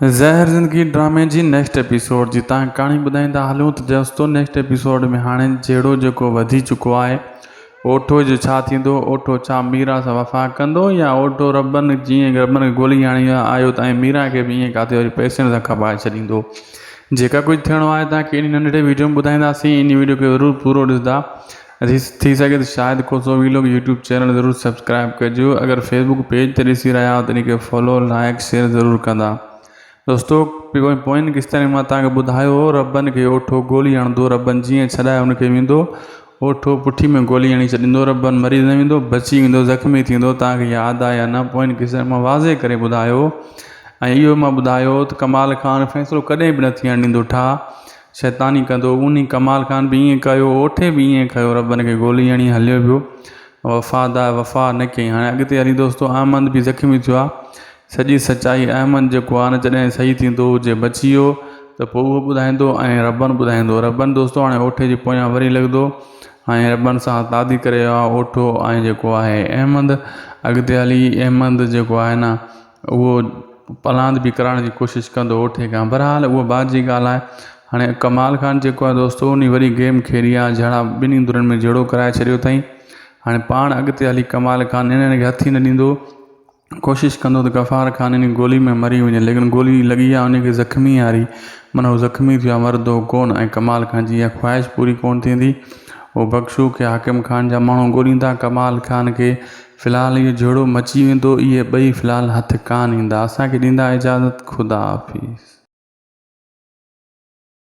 زهر زندگي ڊرامي جي نيڪسٽ ايپيسوڊ جي تان ڪهاڻي ٻڌائيندا هلون ته دوستو نيڪسٽ ايپيسوڊ ۾ هاڻي جهيڙو جيڪو وڌي چڪو آهي اوٺو جو ڇا ٿيندو اوٺو ڇا ميرا سان وفا ڪندو يا اوٺو ربن جيئن ربن کي گولي هڻي آيو ته ۽ ميرا کي به ائين ڪاٿي وري پئسن سان کپائي ڇڏيندو جيڪا ڪجهه ٿيڻو آهي تان کي ان ننڍڙي ويڊيو ۾ ٻڌائينداسين ان ويڊيو کي ضرور پورو ڏسندا ٿي سگهي ته Shahid Khoso vlog YouTube channel ضرور سبسڪرائب ڪجو اگر فيسبوڪ پيج تي ڏسي رهيا آهيو ته ان کي فالو لائڪ شيئر ضرور ڪندا دوستو پوئين قسطن ۾ مان توهان کي ٻڌايو هو ربن کي اوٺو گولي هڻندو ربن جيئن ڇڏائي ان کي ويندو اوٺو پٺي ۾ گولي هڻي ڇڏيندو ربن مري نه ويندو بچي ويندو زخمي ٿيندو توهان کي ياد آهي يا نه پوئين قسطن مان واضح ڪري ٻڌايو ۽ اهو مان ٻڌايو ته ڪمال خان فيصلو ڪڏهن به نه ٿيڻ ڏيندو ٺاهه شيطاني ڪندو انهي ڪمال خان به ائين ڪيو اوٺي به ائين ڪيو ربن کي گولي هڻي هليو ويو وفادا وفا نه ڪيائين هاڻي اڳتي هلي دوستو احمد به زخمي ٿيو آ سڄي سچائي احمد جيڪو آ نه جڏهن صحيح ٿيندو جي بچي ويو ته پوء اهو ٻڌائيندو ۽ ربن ٻڌائيندو ربن دوستو هاڻي اوٺي جي پويان وري لڳندو ۽ ربن سان تعدي ڪري ويو آ اوٺو ۽ جيڪو آهي احمد اڳتي هلي احمد جيڪو آهي نه اهو پلاند به ڪرائڻ جي ڪوشش ڪندو اوٺي کان بهرحال اهو بعد جي ڳالهه آهي هاڻي ڪمال خان جيڪو آهي دوستو انهي وڏي گيم کيڏي آهي جھڙا ٻنهي ڌرين ۾ جھيڙو ڪرائي ڇڏيو اٿائين هاڻي پاڻ اڳتي هلي ڪمال خان انهن کي هٿ ئي نه ڏيندو ڪوشش ڪندو ته غفار خان انهي گولي ۾ مري وڃي ليڪن گولي لڳي آهي انهي کي زخمي هاري معنيٰ هو زخمي ٿيو آهي مرندو ڪون ۽ ڪمال خان جي اها خواهش پوري ڪون ٿيندي هو بخشو کي حاڪم خان جا ماڻهو ڳوليندا ڪمال خان کي في الحال اهو جهيڙو مچي ويندو اهي ٻئي في الحال هٿ ڪانه ايندا اسان کي ڏيندا اجازت خدا حافظ.